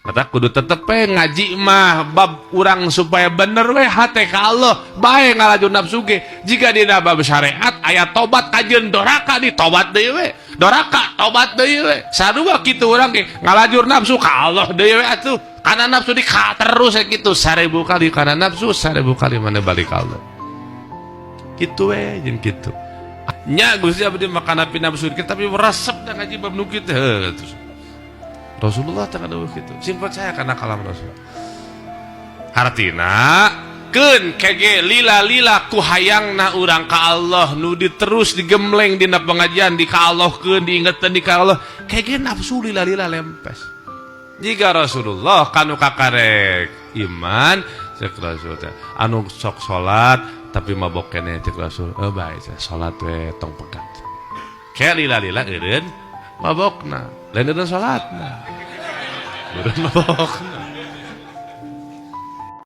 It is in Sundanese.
Mata kudu tetep we ngaji mah bab urang supaya bener we hate ka Allah, bae ngalaju nafsu ge. Jika dina bab syariat aya tobat kajeun doraka di tobat deui we. Doraka tobat deui we. Sarua kitu urang ge ngalajur nafsu ka Allah deui we atuh. Kana nafsu di ka terus we kitu 1000 kali kana nafsu, 1000 kali mana balik ka Allah. Kitu we jeung kitu. Nya Gusti abdi mah kana nafsu tapi resep da ngaji bab nu kitu heuh terus. Rasulullah teh dawuh kitu. Sing percaya kana kalam Rasul. Hartina keun kege lila-lila ku hayangna urang ka Allah nu diterus digemleng dina pengajian di ka Allah keun diingetan di ka Allah kege nafsu lila-lila lempes. Jika Rasulullah kanu kakarek iman cek Rasul teh anu sok salat tapi mabok keneh cek Rasul eh bae salat we tong pegat. Ke lila-lila eureun mabokna lain eureun salatna. Eureun mabokna.